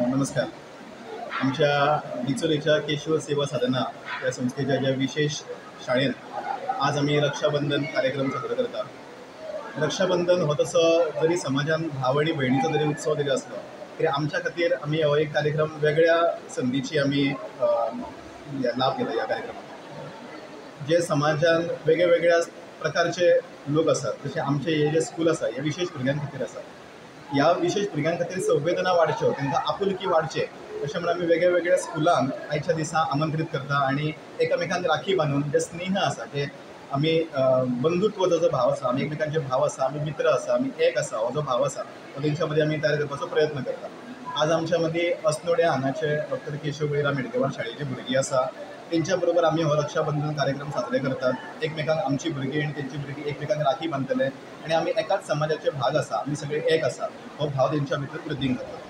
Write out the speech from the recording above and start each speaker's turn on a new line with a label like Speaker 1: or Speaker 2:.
Speaker 1: नमस्कार. आमच्या डिचोलेच्या केशव सेवा साधना ह्या संस्थेच्या ज्या विशेष शाळेंत आज आमी रक्षाबंधन कार्यक्रम साजरो करता. रक्षाबंधन हो तसो जरी समाजान भाव आनी भयणीचो जरी उत्सव जरी आसलो तरी आमच्या खातीर आमी हो एक कार्यक्रम वेगळ्या संदीची आमी लाभ घेता. ह्या कार्यक्रमाक जे समाजान वेगळे वेगळ्या प्रकारचे लोक आसात, जशे आमचे हे जे स्कूल आसा हे विशेष भुरग्यां खातीर आसा. ह्या विशेष भुरग्यां खातीर संवेदना वाडच्यो, तांकां आपुलकी वाडचें अशें म्हूण आमी वेगळ्या वेगळ्या स्कुलांक आयच्या दिसा आमंत्रीत करता आनी एकामेकांक राखी बांदून जे स्नेह आसा, जे आमी बंधुत्वाचो जो भाव आसा, आमी एकमेकांचे भाव आसा, आमी मित्र आसा, आमी एक आसा, हो जो भाव आसा हो तेंच्या मदीं आमी तयार करपाचो प्रयत्न करता. आज आमच्या मदीं अस्नोड्या हांगाचे डॉक्टर केशव बळीराम हेडगेवार शाळेची भुरगीं आसा, तेंच्या बरोबर आमी हो रक्षाबंधन कार्यक्रम साजरे करतात. एकमेकांक आमची भुरगीं आनी तेंची भुरगीं एकमेकांक राखी बांदतले आनी आमी एकाच समाजाचे भाग आसा, आमी सगळे एक आसा, हो भाव तेंच्या भितर वृद्धींग जाता.